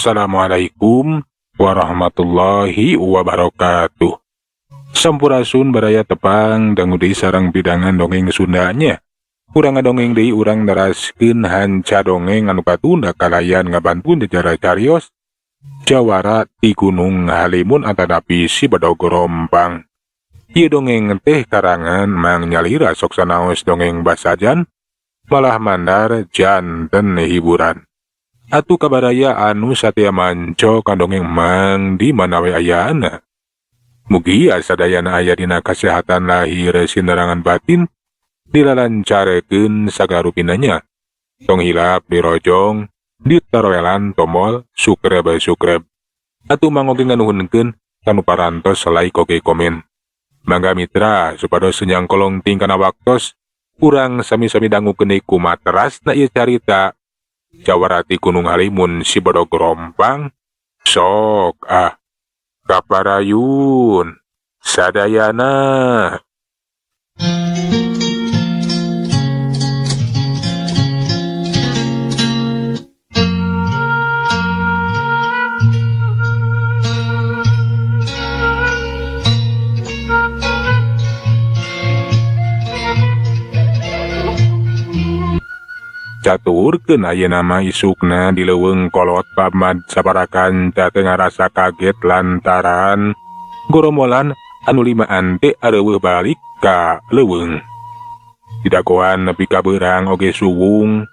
Assalamualaikum warahmatullahi wabarakatuh. Sampurasun, baraya tepang dangu deui sareng pidangan dongeng Sundanya. Urang ngadongeng deui, urang neraskeun hanca dongeng anu katunda kalayan ngabantuan jajara carios Jawara ti Gunung Halimun atanapi Si Bedog Rompang. Ieu dongeng teh karangan Mang Nyalira, sok sanaos dongeng basajan malah mandar janten hiburan. Atuh ka baraya anu satia manco ka dongeng Mang di mana we ayana. Mugia sadayana aya dina kasehatan lahir sinerangan batin, dilalancarkeun sagala rupinanya. Tong hilap dirojong, ditaroelan tombol subscribe subscribe. Atuh Mang oge nganuhunkeun kanu parantos like oge komen. Mangga mitra, supados nyangkolong tingkana waktos, urang sami-sami dangukeun deui kumaha terasna ieu carita Jawara ti Gunung Halimun Si Bedog Rompang. Sok ah, kaparayun sadayana. Caturkeun ayeuna mah isukna di leuweung kolot Pamad sabaraha kanca teh ngarasa kaget lantaran goromolan anu limaan teh areuweuh balik ka leuweung. Didagoan nepi ka beurang oge suwung.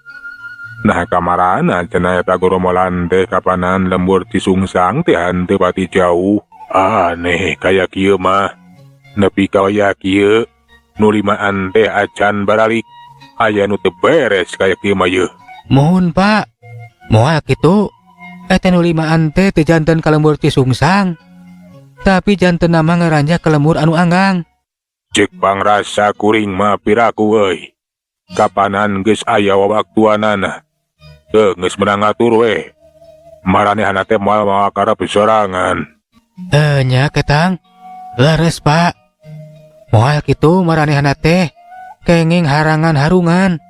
Nah, kamarana cenah eta goromolan teh kapanan lembur Cisungsang teh henteu pati jauh. Aneh kaya kieu mah. Nepi ka wayah kieu nu limaan teh acan baralik. Aya nu teu beres kaya kieu mah yeuh. Muhun, Pak. Moal kitu. Eta nu limaan teh teu janten ka lembur Cisungsang. Tapi janten nama ngaranjak ka lembur anu anggang. Cek pangrasa kuring mah piraku euy. Kapanan geus aya wawaktuanana. Teu geus meunang ngatur we. Maranehana teh moal mawa karep sorangan. Eh nya ketang. Leres, Pak. Moal kitu maranehana teh kenging harangan harungan.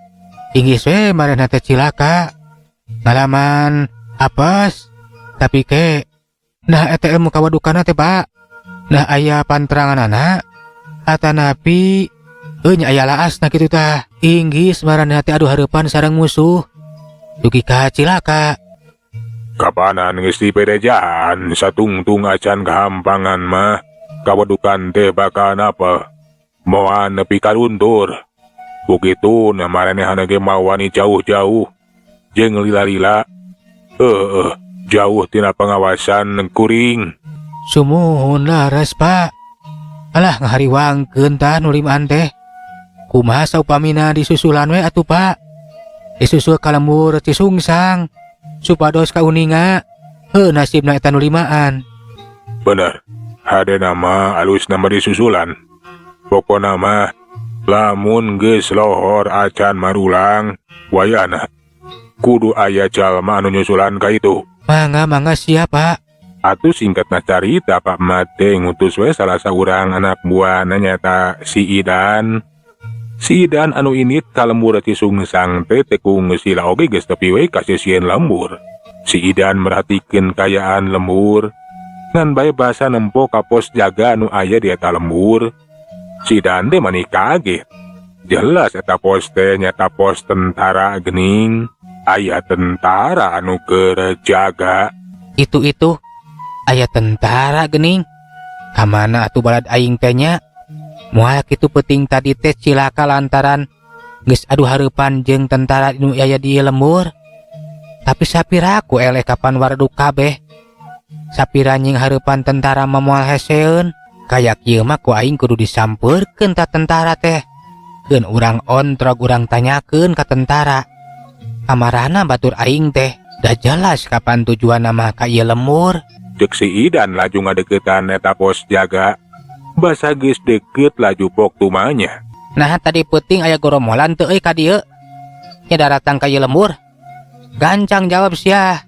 Inggis we maranehna teh cilaka. Ngalaman apes. Tapi ke nah eta ilmu kawadukana teh, Pak. Nah, aya pantranganana atanapi euy nya aya laasna kitu tah. Inggis maranehna teh adu hareupan sareng musuh. Dugi ka cilaka. Kapanan geus dipedejaan satungtung acan kahampangan mah kawadukan teh bakal apa? Moal nepi ka luntur. Ku kitu na maranehana ge mawani jauh-jauh jeung lila-lila. Heueuh, jauh tina pengawasan kuring. Sumuhun, laras, Pak. Alah, ngahariwangkeun tah nu limaan teh. Kumaha saupamina disusulan we atuh, Pak? Disusul ka lembur Cisungsang supados kauninga heuh nasibna eta nu limaan. Bener. Hade nama alus nama disusulan. Pokona mah lamun geus lohor acan marulang wayahna kudu aya jalma anu nyusulan ka itu. Mangga, mangga, siap, Pak. Atuh singkatna carita, Pak Mate ngutus we salah saurang anak buahna, nyaeta si Idan. Si Idan anu init ka lembur Cisungsang teh tekung sila oge geus tepi we ka sisieun lembur. Si Idan merhatikeun kaayaan lembur ngan bae basa nempo ka pos jaga anu aya di eta lembur. Si Idan teh mani kaget. Jelas eta pos teh nyata pos tentara gening. Aya tentara anu keur jaga. Itu itu aya tentara gening. Kamana atuh balad aing teh nya? Moal kitu peuting tadi teh cilaka lantaran geus adu hareupan jeung tentara nu aya di lembur. Tapi sapiraku eleh kapan wareduk kabeh. Sapira nying hareupan tentara mah moal heseun. Kaya kieu mah ku aing kudu disampeurkeun ta tentara teh. Keun urang ontrog, urang tanyakeun ka tentara. Kamarana batur aing teh? Da jelas kapan tujuanna mah ka ieu lembur. Cek si Idan laju ngadeukeutan eta pos jaga. Basa geus deukeut laju pok tumanya. Nah, tadi peuting aya goromolan teu euy ka dieu? Nya daratang ka ieu lembur. Gancang jawab sia.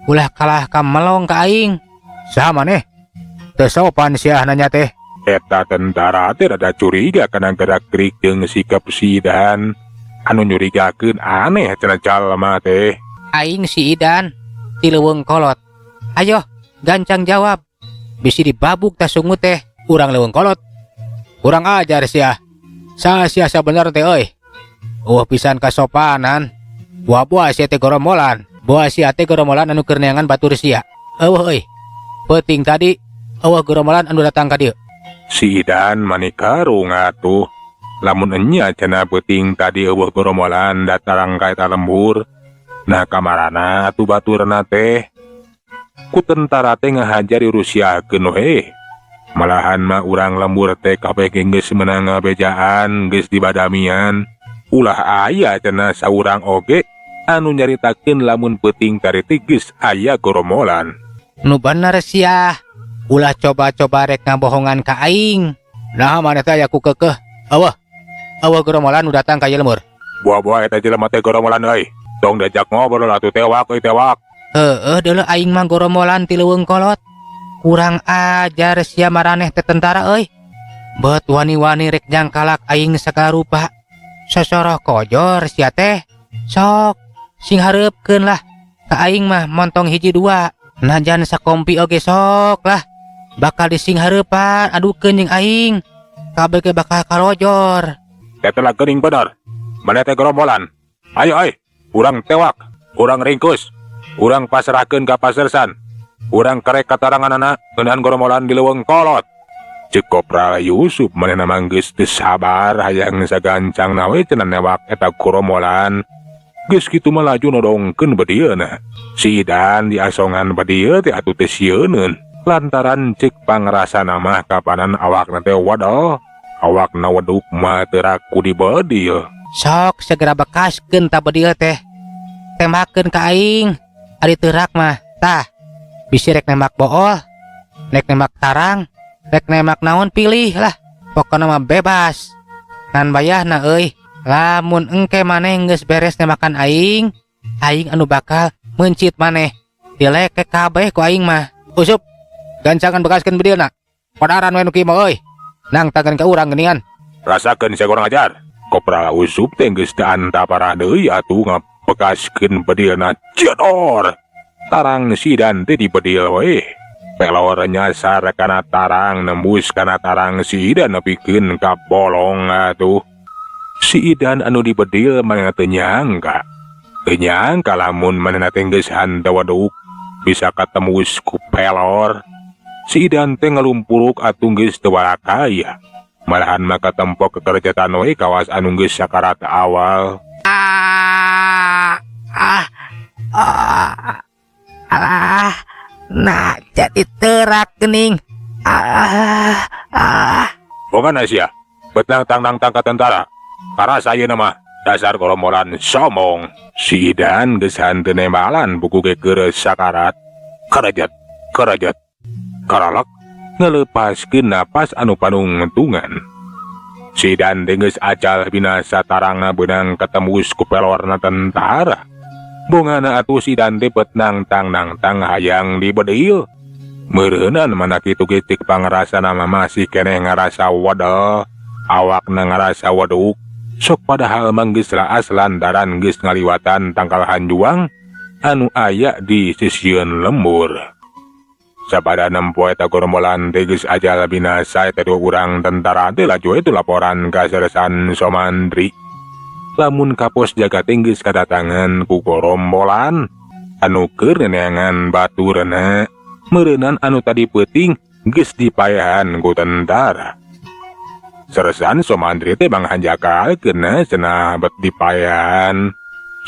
Ulah kalah ka melong ka aing. Saha maneh? Teu sopan sia nanya teh. Eta tentara teh rada curiga kana gerak-gerik jeung sikap si Idan. Anu nyurigakeun aneh cenah jalma teh. Aing si Idan. Ti Leuweung Kolot. Ayo, gancang jawab. Bisi dibabuk tah sungut teh urang Leuweung Kolot. Kurang ajar sia. Saha sia sabenerna teh euy? Euweuh pisan kasopanan. Buah-buah sia teh goromolan. Buah sia teh goromolan anu keur neangan batur sia. Euweuh euy. Peuting tadi euweuh goromolan anu datang ka dieu. Si Idan mani karung atuh. Lamun enya cenah peuting tadi euweuh goromolan datang ka eta lembur. Nah kamarana atuh baturna teh. Ku tentara teh ngahajar dirusiakeun we. Malahan mah urang lembur teh kabeh ge geus meunang ngabejaan geus dibadamian. Ulah aya cenah saurang oge anu nyaritakeun lamun peuting tadi teh geus aya goromolan. Nu bener sia. Ulah coba-coba rek ngabohongan ka aing. Nah maneh teh aya ku keukeuh. Euweuh. Euweuh goromolan nu datang ka ieu lembur. Buah-buah eta jelema teh goromolan euy. Tong diajak ngobrol atuh tewak euy tewak. Heueuh deuleu aing mah goromolan ti Leuweung Kolot. Kurang ajar sia maraneh teh tentara euy. Bet wani-wani rek nyangkalak aing sagala rupa. Sosoroh kojor sia teh. Sok sing hareupkeun lah. Ka aing mah montong hiji dua. Najan sakompi oge sok lah. Bakal disinghareupan adukeun jeung aing. Kabeh ge bakal karojor. Eta lah geuning bener. Maneh teh goromolan. Ayo euy, urang tewak, urang ringkus, urang pasrahkeun ka pasersan. Urang kerek kataranganana ngeunaan goromolan di Leuweung Kolot. Ceuk Kopral Yusuf manehna mah geus teu sabar hayang sagancangna we cenah newak eta goromolan. Geus kitu mah laju nodongkeun bedieuna. Si Idan diasongan bedieun teh atuh teu sieuneun. Lantaran ceuk pangrasana mah kapanan awakna teh wadal. Awakna weduk mah teu raku dibedil. Sok segera bekaskeun ta bedil teh. Tembakeun ka aing. Ari teurak mah tah. Bisi rek nembak bool, rek nembak tarang, rek nembak naon pilih lah. Pokona mah bebas. Ngan bayahna euy, lamun engke maneh geus beres nembakan aing, aing anu bakal meuncit maneh. Dilekek kabeh ku aing mah. Usup, gancangan bekaskeun bedilna. Padaran we nu kieu mah euy. Nang tangan ka urang geuningan. Rasakeun sia kurang ajar. Kopral Usup teh geus teu anta parah deui atuh ngabekaskeun bedilna jedor. Tarang si Idan teh dibedil we. Pelor nyasar kana tarang nembus kana tarang si Idan nepikeun ka bolong atuh. Si Idan anu dibedil manehna teu nyangka. Teu nyangka lamun manehna teh geus hanteu waduk bisa katembus ku pelor. Si Idan teh ngalumpuruk atuh geus teu warakaya. Malahan mah katempok kekerjatan we kawas anu geus sakarat awal. Ah, ah, ah, alah, nah jadi terak gening. Ah, ah. Bongana sia, bet nangtang-nangtang ka tentara. Karasa ayeuna mah dasar goromolan somong. Si Idan geus hanteu nembalan buku ge keur sakarat. Kerejat, kerejat. Karalak ngeleupaskeun napas anu panungtungan. Si Idan teh geus ajal binasa tarangna beunang katembus ku pelorna tentara. Bongana atuh si Idan teh bet nangtang-nangtang hayang dibedil. Meureunan mana kitu ge ceuk pangrasana mah masih keneh ngarasa wadel, awakna ngarasa waduk. Sok padahal mah geus raas lantaran geus ngaliwatan tangkal hanjuang anu aya di sisieun lembur. Sabada nempo eta goromolan teh geus ajal binasa eta dua urang tentara teh laju itu laporan ka Sersan Somandri. Lamun ka pos jaga teh geus kadatangan ku gorombolan anu keur neneangan baturna meureunan anu tadi peuting geus dipaehan ku tentara. Sersan Somandri teh manghanjakalkeun cenah bet dipaehan.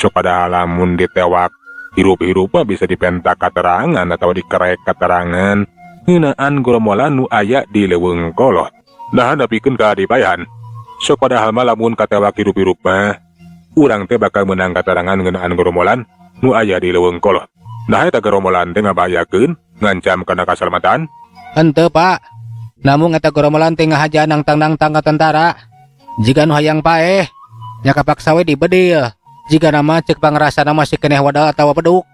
Sok padahal lamun ditewak hirup-hirup mah bisa dipenta katerangan atau dikerek katerangan ngeunaan goromolan nu aya di Leuweung Kolot. Nah nepikeun ka dipaehan. Sok padahal mah lamun katewak hirup-hirup mah urang teh bakal meunang katerangan ngeunaan goromolan nu aya di Leuweung Kolot. Nah eta goromolan teh ngabahayakeun ngancam kana kasalamatan. Henteu Pak. Namung eta goromolan teh ngahaja nangtang-nangtang ka tentara. Jiga nu hayang paeh, nya kapaksa we dibedil. Jiga nama ceuk pangrasana masih keneh wadal atawa beduk.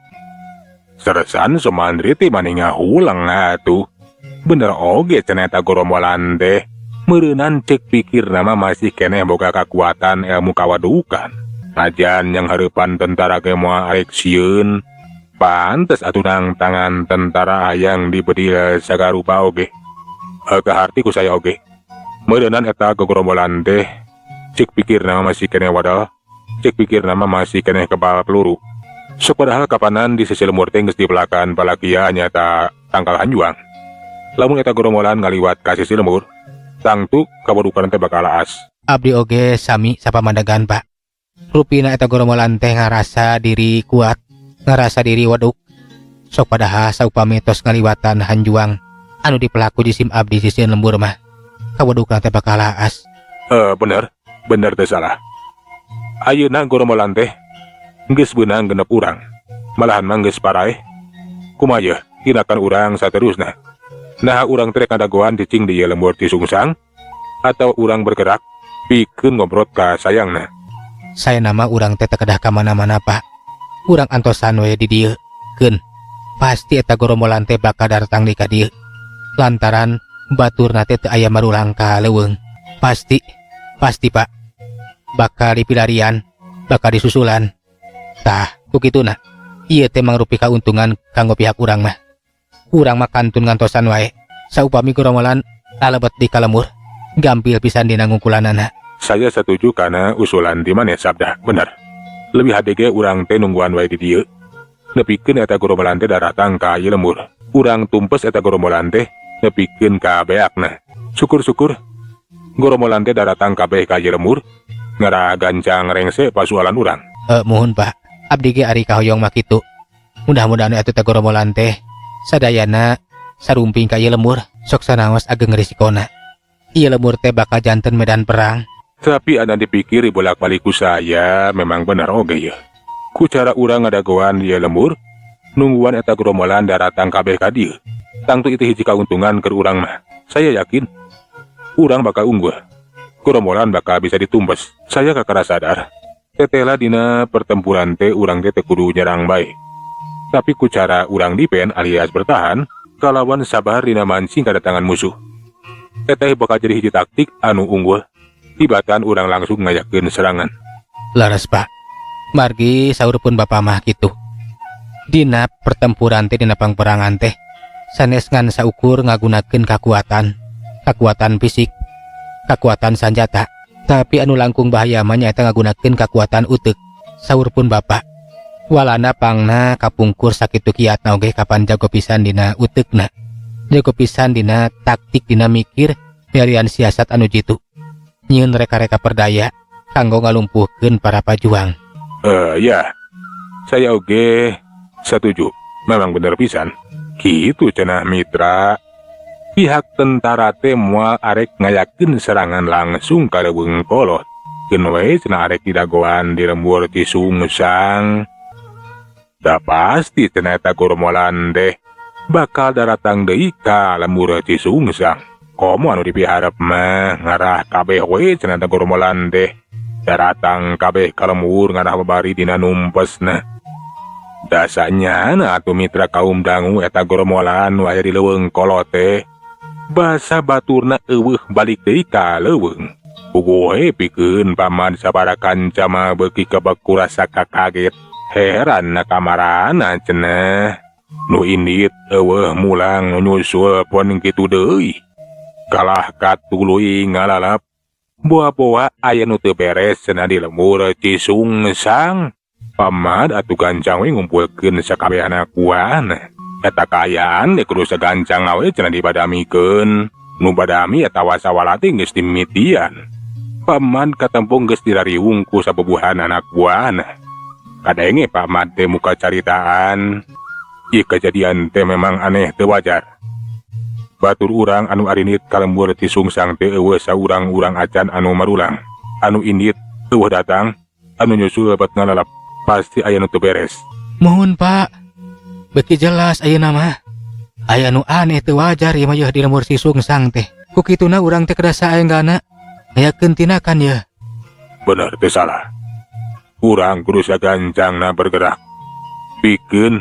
Sersan Somandri teh mani ngahulang atuh. Bener oge cenah eta goromolan teh. Meureunan ceuk pikirna mah masih keneh boga kakuatan ilmu kawadukan. Najan yang hareupan tentara ge moal arek sieun. Pantes atuh nangtangan tentara hayang dibedil sagarupa oge. Kaharti ku saya oge. Meureunan eta gogorombolan teh cek pikirna masih keneh wadal, cek pikirna mah masih keneh kebal peluru. Sok padahal kapanan di sisi lembur teh geus dipelakan palakia nyaeta tangkal hanjuang. Lamun eta gorombolan ngaliwat ka sisi lembur, tangtu kawadukan teh bakal aas. Abdi oge sami sapamandegan, Pak. Rupina eta gorombolan teh ngarasa diri kuat, ngarasa diri waduk. Sok padahal saupami tos ngaliwatan hanjuang anu dipelak ku jisim abdi sisieun lembur mah, kawadukna teh bakal aas. Bener, bener teu salah. Ayeuna gorombolan teh geus beunang genep urang. Malahan mah geus paraeh. Kumaha yeuh tindakan urang saterusna? Nah, urang teh ngadagoan cicing di ieu lembur Cisungsang atau urang bergerak pikeun ngobrot ka sayangna? Saena mah urang teh teu kedah ka mana-mana, Pak. Urang antosan we di dieu. Keun pasti eta gorombolan teh bakal daratang deui ka dieu. Lantaran baturna teh teu aya marulang ka leuweung. Pasti, pasti, Pak. Bakal dipilarian, bakal disusulan. Tah, ku kituna. Ieu teh mangrupi kauntungan kanggo pihak urang mah. Urang mah kantun ngantosan wae. Saupami gorombolan lalebet di ka lembur, gampil pisan dina ngungkulanana. Saya setuju karena usulan di mana sabda, bener. Lebih hade ge urang teh nungguan wae di dieu. Nepikeun eta gorombolan teh daratang ka ieu lembur. Urang tumpes eta gorombolan teh nepikeun ka beakna. Syukur-syukur gorombolan teh daratang kabeh ka ieu lembur, ngara gancang rengse pasualan urang. Muhun, Pak. Abdi ge ari kahoyong mah kitu. Mudah-mudahan atuh teh gorombolan teh sadayana sarumping ka ieu lembur, sok sanaos ageng risikona. Ieu lembur teh bakal janten medan perang. Tapi ada dipikir bolak-balik ku saya memang benar oge ya. Ku cara urang ngadagoan ieu lembur, nungguan eta gerombolan daratang kabeh ka dieu. Tangtu itu hiji kauntungan keur urang mah. Saya yakin urang bakal unggul. Gerombolan bakal bisa ditumbas. Saya kakara sadar. Tetela dina pertempuran teh urang teh teu kudu nyerang bae. Tapi ku cara urang dipen alias bertahan, kalawan sabar dina mancing kedatangan musuh. Teteh bakal jadi hiji taktik anu unggul. Tibatan urang langsung ngayakeun serangan. Leres, Pak. Margi saur pun Bapak mah kitu. Dina pertempuran teh, dina pangperangan teh sanes ngan saukur ngagunakeun kakuatan, kakuatan fisik, kakuatan sanjata, tapi anu langkung bahaya mah nyaeta ngagunakeun kakuatan utek. Saur pun Bapak. Walanda pangna kapungkur sakitu kiatna oge kapan jago pisan dina utekna. Jago pisan dina taktik, dina mikir milarian siasat anu jitu. Nyieun reka-reka perdaya kanggo ngalumpuhkeun para pajuang. Ya. Saya oge setuju. Memang bener pisan. Gitu cenah, mitra. Pihak tentara teh moal arek ngayakeun serangan langsung ka leuweung kolot. Keun we cenah arek didagoan di lembur Cisungsang. Da pasti cenah eta gorombolan teh bakal daratang deui ka lembur Cisungsang. Komo anu dipiharep mah ngarah kabeh we cenah eta gorombolan teh daratang kabeh ka lembur ngarah babari dina numpesna. Dasanya na atuh, mitra kaum dangu, eta gorombolan nu aya di leuweung kolot teh basa baturna euweuh balik deui ka leuweung. Puguh we pikeun paman sabara kanca mah beuki kebek ku rasa kakaget. Heran na kamarana cenah. Nu indit euweuh mulang, nu nyusul pun kitu deui. Kalah katuluy ngalalap. Boa-boa aya nu teu beres cenah di lembur Cisungsang. Pamad atuh gancang we ngumpulkeun sakabeh anak buahna. Eta kaayaan deh kudu sagancang we cenah dibadamikeun. Nu badami atawa sawala teh geus dimimitian. Paman katempung geus dirariung ku sabubuhan anak buahna. Kadenge Pamad teh muka caritaan. Ieu kejadian teh memang aneh, teu wajar. Batur urang anu arinit ka lembur Cisungsang teh euweuh saurang-urang acan anu marulang. Anu indit euweuh datang, anu nyusul bet ngalalap. Pasti aya nu teu beres. Mohon, Pak. Beuki jelas ayeuna mah. Aya nu aneh, teu wajar ieu mah yeuh di lembur Cisungsang teh. Ku kituna urang teh kedah saenggana ngayakeun tindakan yeuh. Bener teu salah. Urang kudu sagancangna bergerak. Pikeun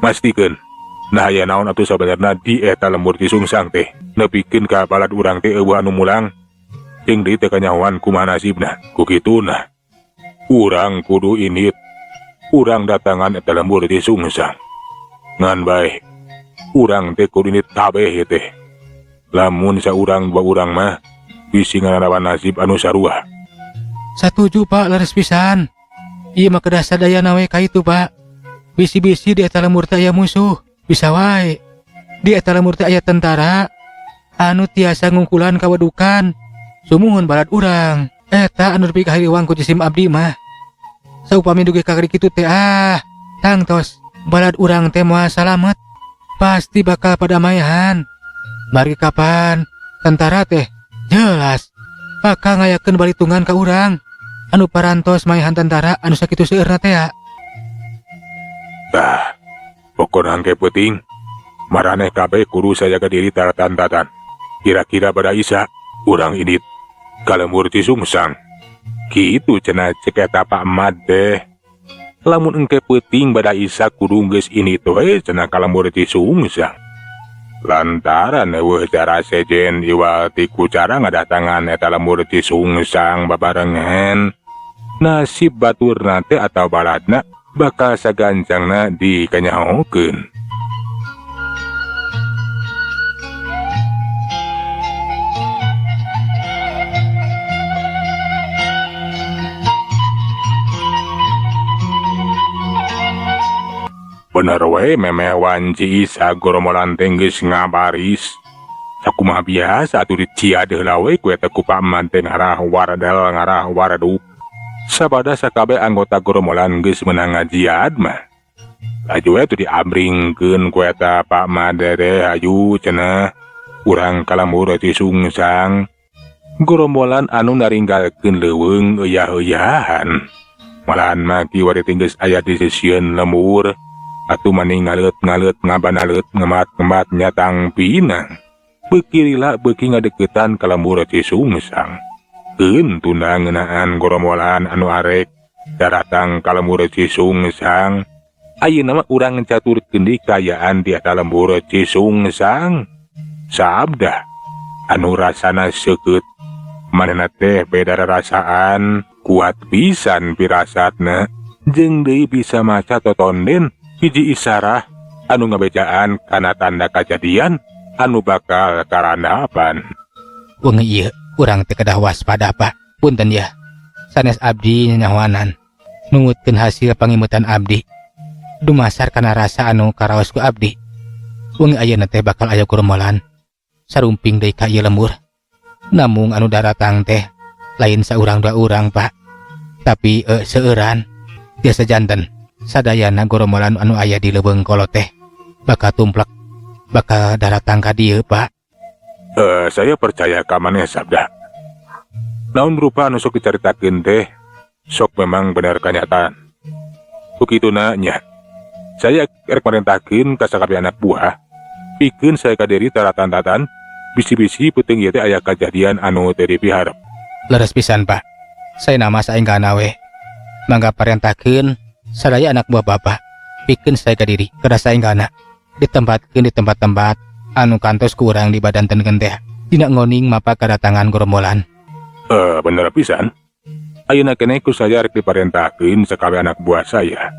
mastikeun nah aya naon atuh sabenerna di eta lembur Cisungsang teh. Nepikeun ka balad urang teh euweuh anu mulang. Jeung deui teu kanyahoan kumaha nasibna. Ku kituna urang kudu indit. Urang datangan eta lembur Cisungsang. Ngan bae urang teh kudu indit kabeh ieu teh. Lamun saurang dua urang mah bisi ngaranawan nasib anu sarua. Satuju, Pak, leres pisan. Ieu mah kedah sadayana we ka itu, Pak. Bisi-bisi di eta lembur teh aya musuh, bisa wae. Di eta lembur teh aya tentara anu tiasa ngungkulan kawadukan. Sumuhun balad urang. Eta anu nepi ka hariwang ku jisim abdi mah. Saupami dugi ka kitu teh ah, tangtos balad urang teh moal salamet. Pasti bakal padamaian. Margi kapan tentara teh jelas bakal ngayakeun balitungan ka urang. Anu parantos maehan tentara anu sakitu seueurna teh. Tah, pokona engke peuting maraneh kabeh kudu sajaga diri taratan-tatan. Kira-kira pada Isa urang indit ka lembur Cisungsang. Kitu cenah cek eta Pak Mad teh. Lamun engke peuting bada Isa kudu geus indit we cenah ka lembur Cisungsang. Lantaran euweuh cara sejen iwal ti ku cara ngadatangan eta lembur Cisungsang babarengan, nasib baturna teh atau baladna bakal sagancangna dikanyahokeun. Bener we memeh wanci Isa goromolan teh geus ngabaris. Sakumaha biasa atuh diciad heula we ku eta ku Pak Man teh ngarah wardal ngarah warduk. Sabada sakabeh anggota goromolan geus meunang ngajiad mah. Laju we atuh diamringkeun ku eta Pak Man teh hayu cenah urang ka lembur Cisungsang. Gorombolan anu naringgalkeun leuweung euya-euyahan. Malahan mah kiwari teh geus aya di sisieun lembur. Atuh maning ngaleut-ngaleut ngabanaleut ngemat-ngemat nyatang pinang. Beuki lila beuki ngadeukeutan ka lembur Cisungsang. Keun tunda ngeunaan gorombolan anu arek daratang ka lembur Cisungsang. Ayeuna mah urang caturkeun deui kaayaan di eta lembur Cisungsang. Sabda anu rasana seukeut manehna teh beda rarasaan kuat pisan pirasatna jeung deui bisa maca totonden hiji isarah anu ngabejaan kana tanda kajadian anu bakal karandapan. Wengi ieu urang teh kedah waspada, Pak. Punten ya. Sanes abdi nyanyahoanan nungutkeun hasil pangimutan abdi dumasar kana rasa anu karaos ku abdi. Wengi ayeuna teh bakal aya goromolan sarumping deui ka ieu lembur. Namung anu daratang teh lain saurang dua urang, Pak, tapi seueuran. Biasa janten sadayana goromolan anu aya di leuweung kolot teh bakal tumplek, bakal daratang ka dieu, Pak. Saya percaya ka maneh, Sabda. Naon rupa anu sok dicaritakeun teh sok memang bener kanyataan. Kukituna nya. Saya erek marentahkeun ka sakabeh anak buah pikeun saya kadiri taratan-tatan bisi-bisi peuting ieu teh aya kajadian anu teu dipiharep. Leres pisan, Pak. Saya nama saenggana we. Mangga parentahkeun sadaya anak buah bapak pikeun saya kadiri kedah saenggana ditempatkeun di tempat-tempat anu kantos ku urang di badan tengen teh dina ngoning mapa kedatangan gerombolan. Bener pisan. Ayeuna keneh ku saya rek diparentahkeun sakabeh anak buah saya.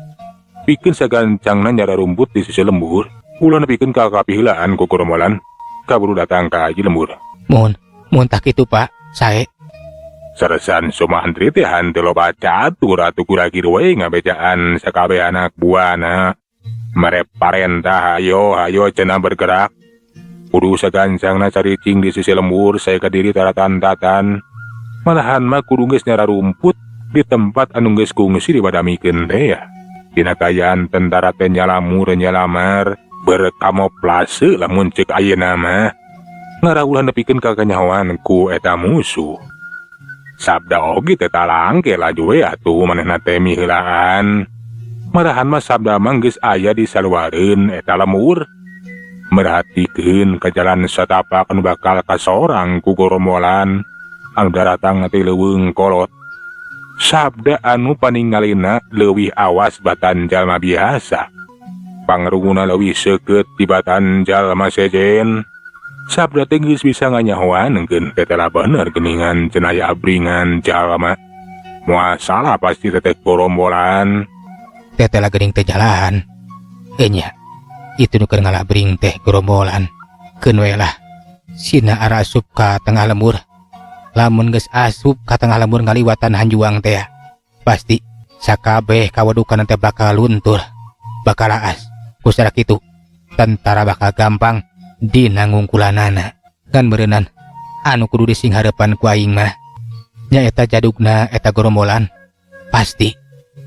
Pikeun sagancangna nyara rumput di sisi lembur, ulah nepikeun ka kapiheulaan ku gerombolan kaburu datang ka ieu lembur. Mohon, mohon tak kitu, Pak. Sae. Saresan Sumantri teh hanteu loba catur atuh kuragir we ngabejaan sakabeh anak buahna. Mere parentah hayo hayo cenah bergerak. Kudu sagancangna caricing di sisi lembur saya kadiri taratan-tatan. Malahan mah kudu geus nyara rumput di tempat anu geus kungsi dibadamikeun teh ya. Dina kaayaan tentara teh nyalamur nyalamar berkamoplase lamun cek ayeuna mah. Ngarah ulah nepikeun ka kanyahoan ku eta musuh. Sabda oge teh talangke laju we atuh manehna teh miheulaan. Marahan mah sabda mah geus aya di saluareun eta lembur. Merhatikeun ka jalan satapak anu bakal kasorang ku gorombolan anu daratang ti leuweung kolot. Sabda anu paningalina leuwih awas batan jalma biasa. Pangrunguna leuwih seukeut tibatan jalma sejen. Sabda teh geus bisa nganyahoan engkeun tetela bener geuningan cenah aya abringan jalma. Moal salah pasti teteh gorombolan. Tetela geuning teh jalan. Enya, itu nu keur ngalabring teh gerombolan. Keun we lah. Sina arasup ka tengah lembur. Lamun geus asup ka tengah lembur ngaliwatan hanjuang teh, pasti sakabeh kawadukan teh bakal luntur, bakal aas. Ku cara kitu tentara bakal gampang dina ngungkulanana. Kan beureunan anu kudu disinghareupan ku aing mah nyaeta jadugna eta gerombolan. Pasti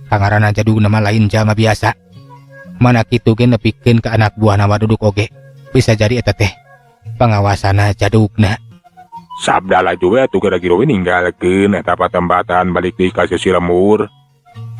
pangaranna jadugna mah lain jalma biasa. Mana kitu ge nepikeun ka anak buahna duduk oge. Bisa jadi eta teh pangawasana jadugna. Sabda laju we atuh gara-gara we ninggalkeun eta patempatan balik deui ka sisi lembur.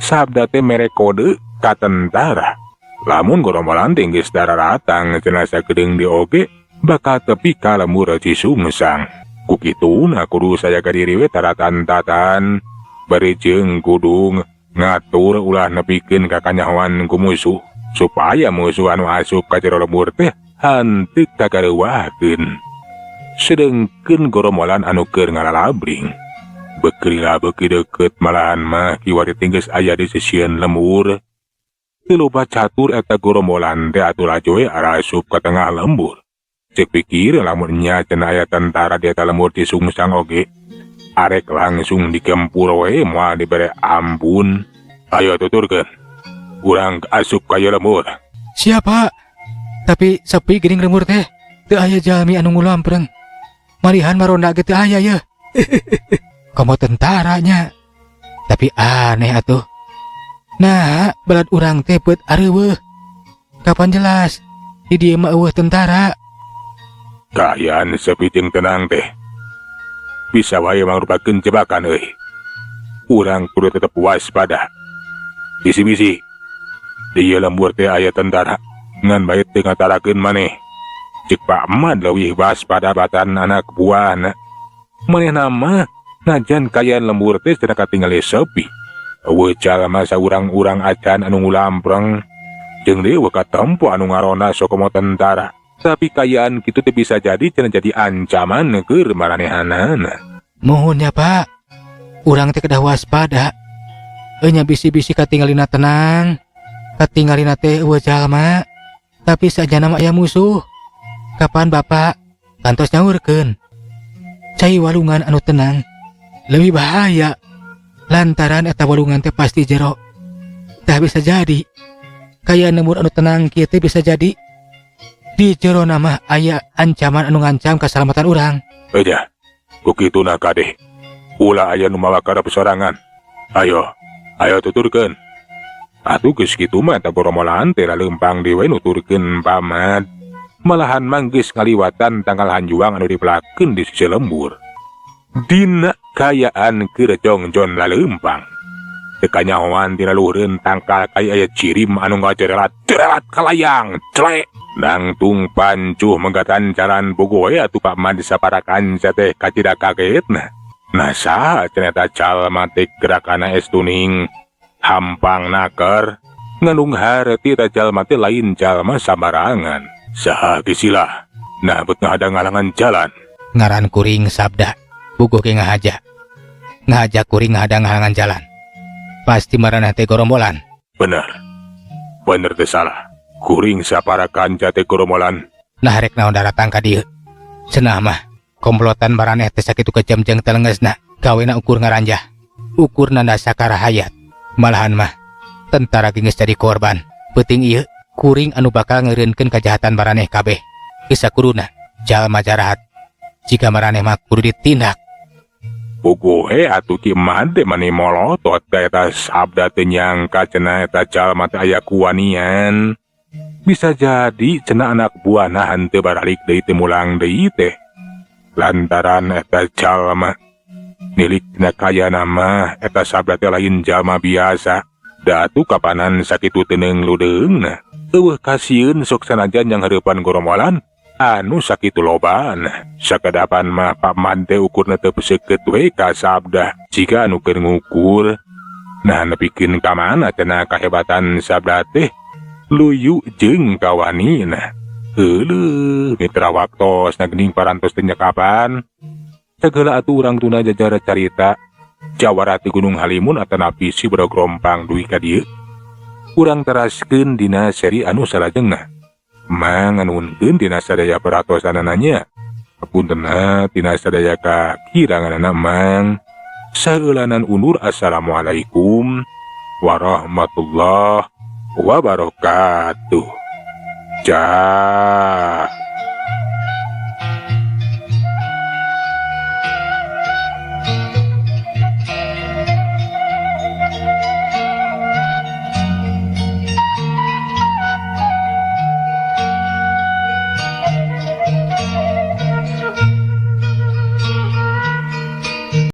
Sabda teh mere kode ka tentara. Lamun gorombolan teh geus daratang cenah sakedeung di oge bakal tepi ka lembur Cisungsang. Ku kituna kudu sajaga diri we taratan-tatan. Bari jeung kudu ngatur ulah nepikeun ka kanyahoan ku musuh supaya musuh anu asup ka jero lembur teh henteu kagareuwahkeun. Sedengkeun gorombolan anu keur ngalalabring beuki lila beuki deukeut, malahan mah kiwari teh geus aya di sisieun lembur. Teu loba catur eta gorombolan teh atuh laju we arasup ka tengah lembur. Cek pikir lamun nya cenah aya tentara di eta lembur Cisungsang oge arek langsung dikempur we, moal dibere ampun. Ayo tuturkeun, urang asup ka ieu lembur. Siapa? Tapi sepi geuning lembur teh. Teu aya jalmi anu ngulampreng. Malihan maronda ge teu aya ye. Komo tentaranya. Tapi aneh atuh. Nah, balad urang teh beut areuweuh. Kapan jelas di dieu mah euweuh tentara. Kaayaan sepi jeung tenang teh bisa wae mangrupakeun jebakan euy. Urang kudu tetep waspada. Bisi-bisi di ieu lembur teh aya tentara ngan bae teu ngatarakeun maneh. Cek Pak Mad leuwih waspada batan anak buahna. Manehna mah najan kaayaan lembur teh cenah katingali sepi. Euweuh jalma saurang-urang acan anu ngulampreng. Jeung deui euweuh katempo anu ngaronda sokomo tentara. Tapi kaayaan kitu teh bisa jadi cenah jadi ancaman keur maranehanana. Muhun ya, Pak. Urang teh kedah waspada. Enya bisi-bisi katingalina tenang. Katingalina teh euweuh jalma. Tapi sajana mah aya musuh. Kapan Bapak kantos nyaurkeun? Cai walungan anu tenang lebih bahaya lantaran eta walungan teh pasti jero. Tah, bisa jadi kaayaan lembur anu tenang kieu teh bisa jadi di jero mah aya ancaman anu ngancam keselamatan urang. Eja, ku kituna kade. Ulah aya nu mawa karep sorangan. Ayo, ayo tuturkeun. Atuh geus kitu mah eta gorombolan teh laleumpang deui we nuturkeun Pamad. Malahan mah geus ngaliwatan tangkal hanjuang anu dipelakeun di sisi lembur. Dina kaayaan keur jongjon laleumpang. Teu kanyahoan tina luhureun tangkal kai aya cirim anu ngajerelat-jerelat kalayang. Clek. Nangtung pancuh megatan jalan bogo we atuh Pak Mad sapara kanca teh kacida kagetna. Nah, saha cenah eta jalma teh gerakana estuning hampang naker ngandung harti eta jalma teh lain jalma sambarangan. Saha kisilah? Nah, bet ngahadang-halangan jalan. Ngaran kuring Sabda. Bugo ge ngahaja. Ngahaja kuring ngahadang-halangan jalan. Pasti maraneh teh gorombolan. Bener. Bener teh salah. Kuring sapara kanca teh gorombolan. Nah, rek naon daratang ka dieu? Cenah mah komplotan maraneh teh sakitu kejam jeung telengesna. Gawena ukur ngaranjah. Ukur nanda sakara hayat. Malahan mah tentara ge geus jadi korban. Peuting ieu kuring anu bakal ngeureunkeun kajahatan maraneh kabeh. Geus sakuruna jalma jarahat. Jika maraneh mah kudu ditindak. Puguh atuh Ki Mad teh mani molotot ka eta Sabda, teu nyangka cenah eta jalma teh aya kuwanian. Bisa jadi cenah anak buahna henteu baralik deui, teu mulang deui teh. Lantaran eta jalma nilik dina kaayaan mah eta Sabda teh lain jalma biasa. Da atuh kapanan sakitu teuneung ludeungna. Euweuh kasieun sok sanajan yang hareupan gorombolan anu sakitu lobana. Sakedapan mah Pak Mad teh ukurna teu seukeut we ka Sabda. Jika anu keur ngukur. Nah, nepikeun ka mana cenah kahebatan Sabda teh luyu jeung kawanina. Euleuh, mitra, waktos na geuning parantos teh kapan. Segala atuh urang tuna jajar carita Jawara ti Gunung Halimun atanapi Si Bedog Rompang dugi ka dieu. Urang teraskeun dina seri anu salajengna. Mang nganuhunkeun dina sadaya perhatosanana nya. Hapuntenna tina sadaya kakiranganana Mang. Saeulanan undur, assalamualaikum warahmatullahi wabarakatuh. Jas.